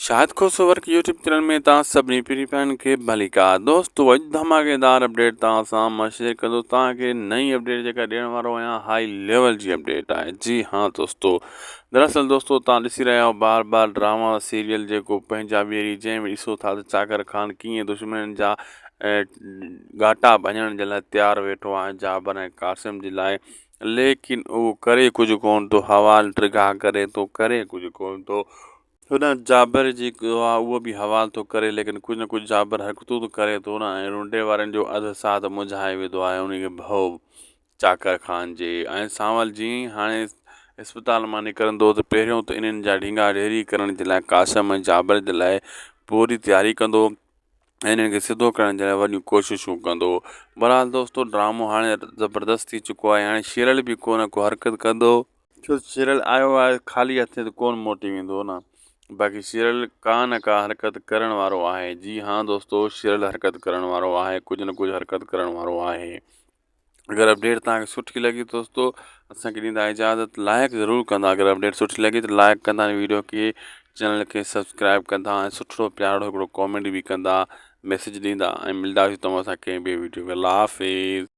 Shahid Khoso work YouTube channel ۾ توهان سڀني پرين پيارن کي ڀليڪار دوستو اڄ ڌماڪيدار اپڊيٽ توهان سان مان شيئر ڪندو توهان کي نئين اپڊيٽ جيڪا ڏيڻ وارو آهيان هائي ليول جي اپڊيٽ آهي جي ها دوستو دراصل دوستو توهان ڏسي رهيا آهيو بار بار ڊراما سيريل جيڪو پنهنجا ويري جنهن ۾ ڏسو ٿا ته چاڪر خان ڪيئن دشمنن جا ڳاٽا ڀڃڻ جي لاء تيار ويٺو آهي جابر ۽ قاسم جي لاء ليڪن اهو ڪري ڪجهه ڪون ٿو حوال ڊگها ڪري ٿو ڪري ڪجهه ڪون ٿو. هوڏانهن جابر جيڪو آ اهو به حوال ٿو ڪري ليڪن ڪجهه نه ڪجهه جابر حرڪتون ته ڪري ٿو نه ۽ رنڊي وارن جو اڌ ساٿ منجهائي وڌو آهي انهي کي ڀؤ چاڪر خان جي ۽ سانول جيئن ئي هاڻي اسپتال مان نڪرندو ته پهريون ته انهن جا ڍينگا ڍيري ڪرڻ جي لاء قاسم ۽ جابر جي لاء پوري تياري ڪندو ۽ انهن کي سڌو ڪرڻ جي لاء وڏيون ڪوششون ڪندو بهرحال دوستو ڊرامو هاڻي زبردست ٿي چڪو آهي هاڻي شيرل به ڪو نه ڪو حرڪت ڪندو. ڇو ته شيرل آيو آهي خالي هٿين ته ڪونه موٽي ويندو نه باقي شيرل ڪا نه ڪا حرڪت ڪرڻ وارو آهي جي ها دوستو شيرل حرڪت ڪرڻ وارو آهي ڪجهه نه ڪجهه حرڪت ڪرڻ وارو آهي اگر اپڊيٽ توهان کي سٺي لڳي دوستو اسان کي ڏيندا اجازت لائڪ ضرور ڪندا اگر اپڊيٽ سٺي لڳي ته لائڪ ڪندا ويڊيو کي چينل کي سبسڪرائب ڪندا ۽ سٺو پيارو هڪڙو ڪامينٽ به ڪندا ميسج ڏيندا ۽ ملداسين توهان سان ڪنهن ٻي ويڊيو ۾ الله حافظ.